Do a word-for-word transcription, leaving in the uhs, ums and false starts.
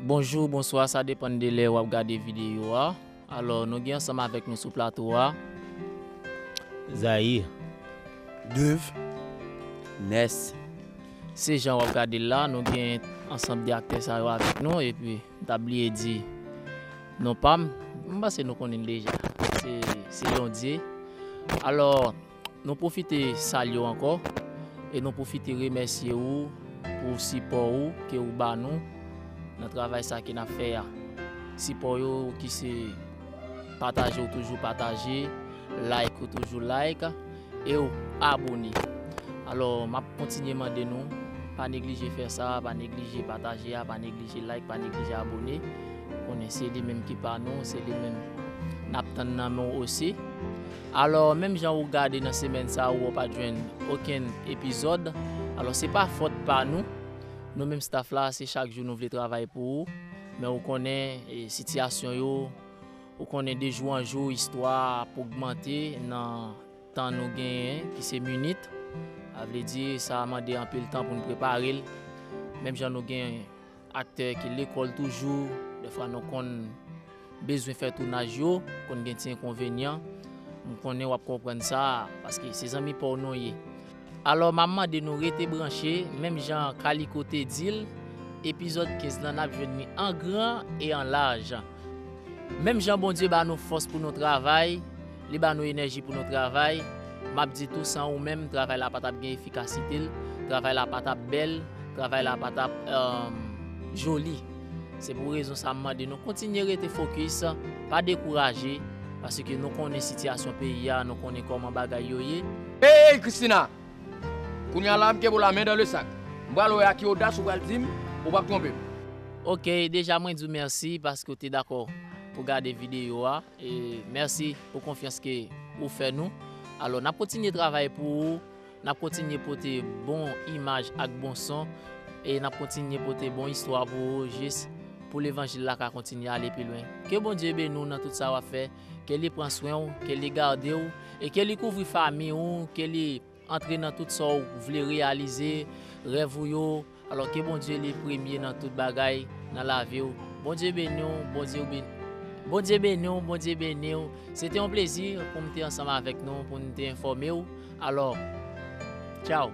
Bonjou, bonswa, sa depann de lè w ap gade videyo a. Alò, nou gen ansanm avèk nou sou plato a. Zayi. Dave. Nès. Se jan w ap gade l la, nou gen ansanm de aktè sa yo avèk nou, epi m ta bliye di non pa m, m panse nou konnen l deja. Se, se Londye. Alò, nou pwofite salye w ankò, e nou pwofite remèsye w pou sipò w ke w ba nou nan travay sa ke n ap fè a. Sipò yo ki se pataje w toujou pataje, like ou toujou like, e w abone. Alò, m ap kontinye mande nou, pa neglije fè sa, pa neglije pataje a, pa neglije like, pa neglije abone. Konnen se li menm ki pa nou, se li menm n ap tann nan men w osi. Alò, menm jan ou gade nan semèn sa a, ou pa t jwenn okenn epizòd. Alò, se pa fòt pa nou. Nou menm staff la, se chak jou nou vle travay pou ou. Men ou konnen, e, sitiyasyon yo, ou konnen de jou an jou, istwa ap ogmante nan tan nou genyen, ki se minit. Sa vle di, sa mande anpil tan pou n prepare l. Menm jan nou gen aktè ki lekòl toujou, defwa nou konn bezwen fè tounaj yo, konn gen ti enkonvenyan. M konnen w ap konprann sa, paske se zanmi pa w nou ye. Alò, m ap mande nou rete branche, menm jan Kaliko te di l, epizòd kenz lan n ap jwenn li an gran e an laj. Menm jan Bondye ba nou fòs pou nou travay, li ba nou enèji pou nou travay, m ap di tou, san ou menm, travay la pa t ap gen efikasite l, travay la pa t ap bèl, travay la pa t ap, èm, joli. Se pou rezon sa m mande nou kontinye rete fokis, pa dekouraje, paske nou konnen sitiyasyon peyi a, nou konnen kòman bagay yo ye. Ey, Christina! Kounye a la, m kenbe w la men dan le sak. M pral wè a ki odas ou pral di m, ou p ap twonpe m. Ok, deja mwen di w mèsi paske w te dakò pou gade videyo a. E mèsi pou konfyans ke ou fè nou. Alò, n ap kontinye travay pou ou. N ap kontinye pote bon imaj ak bon son. E n ap kontinye pote bon istwa pou ou, jis pou levanjil la ka kontinye ale pi lwen. Ke Bondye beni w nan tout sa w ap fè. Ke li pran swen w, ke li gade w, e ke li kouvri fanmi w, ke li antre nan tout sa w vle reyalize, rèv ou yo. Alò, ke Bondye li premye nan tout bagay nan lavi w. Bondye beni w, Bondye beni, Bondye beni w, Bondye beni w. Se te yon plezi pou m te ansanm avèk nou, pou n te enfòme w. Alò, tchaw.